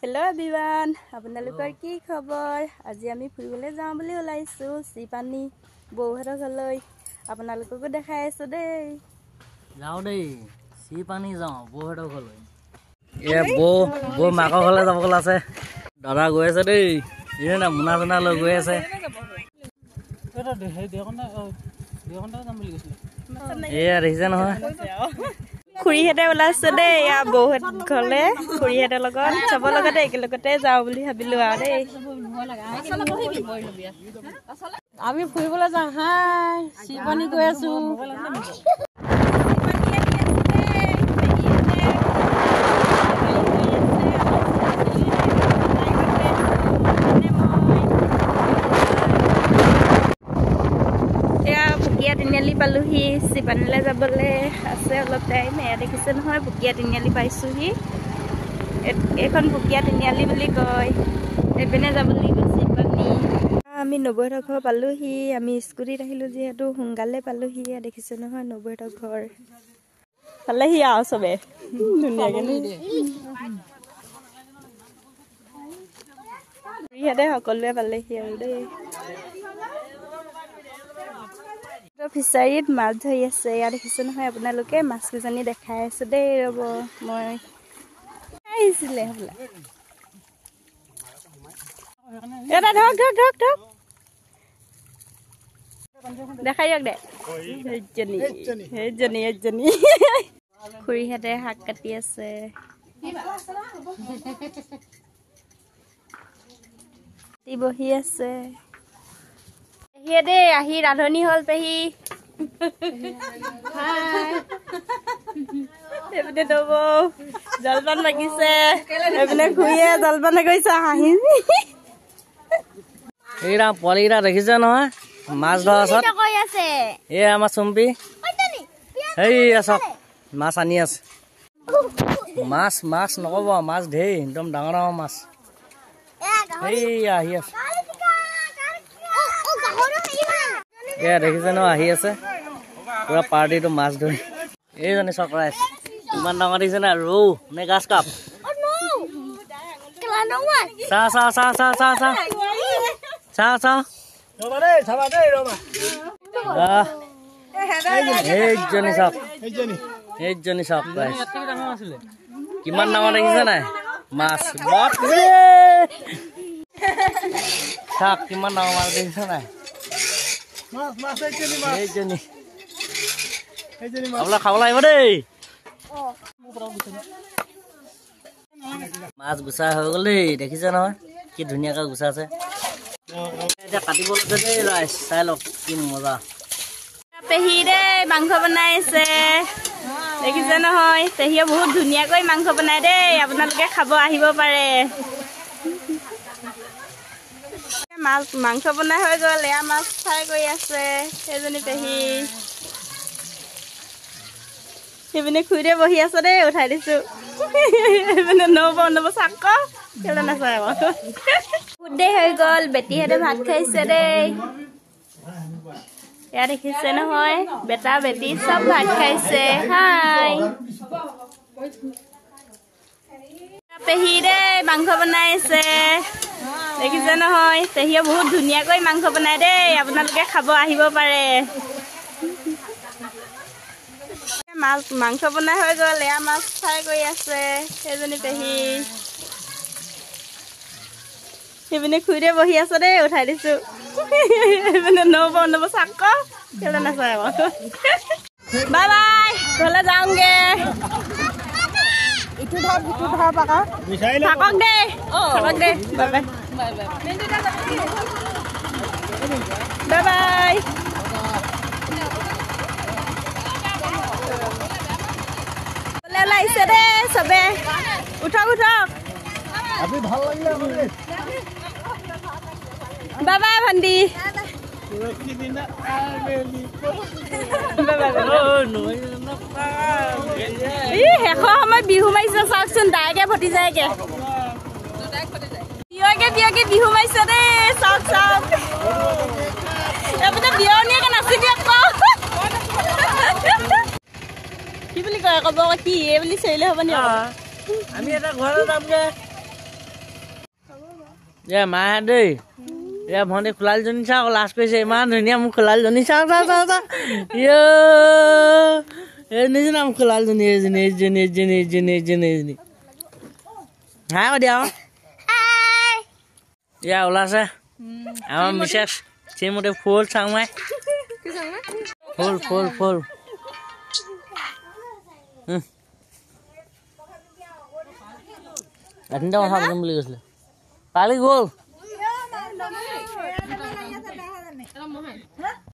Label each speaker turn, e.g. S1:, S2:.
S1: Hello' everyone, আপোনালোকৰ কি খবৰ? আজি আমি ফুৰিবলৈ যাওঁ বুলি ওলাইছোঁ চিপানী বৌহঁতৰ ঘৰলৈ। আপোনালোককো দেখাই আছোঁ দেই।
S2: যাওঁ দেই, চিপানী যাওঁ বৌহঁতৰ ঘৰলৈ। এ বৌ বৌ মাকৰ ঘৰলৈ যাব আছে। দাদা গৈ আছে দেই, এই না মোনা চোনা লৈ গৈ আছে। এয়া দেখিছে নহয়,
S1: খুৰীহঁতে ওলাইছে দেই। এয়া বৌহঁত ঘৰলে খুৰীহঁতৰ লগত চবৰ লগতে একেলগতে যাওঁ বুলি ভাবিলো আৰু দেই।
S3: আমি ফুৰিবলৈ যাওঁ, হাই চিপানী গৈ আছো।
S1: এয়া বুকীয়া তিনিআলি পালোহি, চিপানীলৈ যাবলৈ আছে অলপ টাইম। এয়া দেখিছে নহয়, বুকীয়া তিনিআলি পাইছোহি। এইখন বুকীয়া তিনিআলি বুলি কয়। এইপিনে যাব লাগিব চিপানী। আমি নবৌহঁতৰ ঘৰ পালোহি। আমি স্কুটিত আহিলোঁ যিহেতু সোনকালে পালোহি। এয়া দেখিছে নহয় নবৌহঁতৰ ঘৰ পালেহি আৰু চবে ধুনীয়াকে। খুৰীহঁতে সকলোৱে পালেহি আৰু দেই। ফিচাৰীত মাছ ধৰি আছে। ইয়াত দেখিছে নহয় আপোনালোকে, মাছ কেইজনী দেখাই আছো দেই। ৰ'ব, মই আহিছিলে হ'বলা। এটা ধৰক ধৰক ধৰক ধৰক, দেখাই দিয়ক দে। সেইজনী সেইজনী সেইজনী। খুৰীহঁতে শাক কাটি আছে। বহি আছে পেহীয়ে দেই। আহি ৰান্ধনি হ'ল পেহী। এইপিনে নবৌ জলপান লাগিছে, এইপিনে খুৰীয়ে জলপানে কৰিছে হাঁহি।
S2: এইকেইটা পোৱালিকেইটা দেখিছে নহয় মাছ ধৰা ওচৰত। এই আমাৰ চুম্পী, সেইয়া চাওক মাছ আনি আছে। মাছ মাছ নক'ব, মাছ ধেৰ, একদম ডাঙৰ ডাঙৰ মাছ। সেইয়া আহি আছে, এয়া দেখিছে ন আহি আছে পুৰা পাৰ্টিটো মাছ ধৰি। এইজনী চাওক ৰাইজ, ইমান ডাঙৰ দেখিছে নাই? ৰৌ নে গাছ কাপ? চা চা চা চা চা চা চা চা। এইজনী চাওক, এইজনী চাওক ৰাইজ, কিমান ডাঙৰ দেখিছে নাই মাছ? বাপৰে, চাওক কিমান ডাঙৰ মাছ দেখিছে নাই? এইজনী আপোনাক খাবলৈ আহিব দেই। মাছ গুচাই হৈ গ'ল দেই, দেখিছে নহয় কি ধুনীয়াকৈ গুচাইছে। এতিয়া কাটিব লৈছে দেই ৰাইজ, চাই লওক কি মজা।
S1: পেহী দেই মাংস বনাইছে, দেখিছে নহয়। পেহীয়ে বহুত ধুনীয়াকৈ মাংস বনাই দেই, আপোনালোকে খাব আহিব পাৰে। মাছ মাংস বনাই হৈ গ'ল। এয়া মাছ ফ্ৰাই কৰি আছে সেইজনী পেহী। সেইপিনে খুৰীদেউ বহি আছে দেই, উঠাই দিছো। সেইপিনে নব নব চাক কেলে নাচায় আকৌ। বহুত দেৰি হৈ গ'ল, বেটীহঁতে ভাত খাইছে দেই। এয়া দেখিছে নহয়, বেটা বেটি চব ভাত খাইছে। হাই পেহী দেই মাংস বনাইছে, দেখিছে নহয়। পেহীয়ে বহুত ধুনীয়াকৈ মাংস বনাই দেই, আপোনালোকে খাব আহিব পাৰে। মাছ মাংস বনাই হৈ গ'ল। এয়া মাছ ফ্ৰাই কৰি আছে সেইজনী পেহী। সেইপিনে খুৰীদেউ বহি আছে দেই, উঠাই দিছো। সেইপিনে নব নব চাক কেলে নাচায় আকৌ। বাই বাই, ঘৰলৈ যাওঁগে। থাকক দেই, থাকক দেই। Bye bye bye bye. ওলাইছে দেই চবে, উঠক উঠক। বাই বাই ভণ্টি। শেষৰ সময়ত বিহু মাৰিছে চাওকচোন, দায়েকে ভতিজায়েকে বিয়কে বিয়কে বিহু মাৰিছে দেই। চাওক চাওক, এইপিনে বিয়নীয়েকে নাচি দিয়ক। কি বুলি কয় ক'ব, কি এই বুলি চিঞৰিলে হ'ব নি?
S2: আমি এটা ঘৰলৈ যামগে। এয়া মাহঁত দেই। এয়া ভণ্টি খোলালজনী চাওক, লাজ কৰিছে, ইমান ধুনীয়া মোক খোলালজনী। চাওক চাওক চাওক চাওক, ইয় এই নিচিনা মোক খোলালজনী, এইজনী এইজনী এইজনী এইজনী এইজনী এইজনী। হাই কৈ দিয়া। এয়া ওলাইছে আমাৰ মিছেছ শ্ৰীমতী ফুল চাংমাই। ফুল ফুল ফুল। এথনিতে কথা পাতিম বুলি কৈছিলে, কালি গ'ল।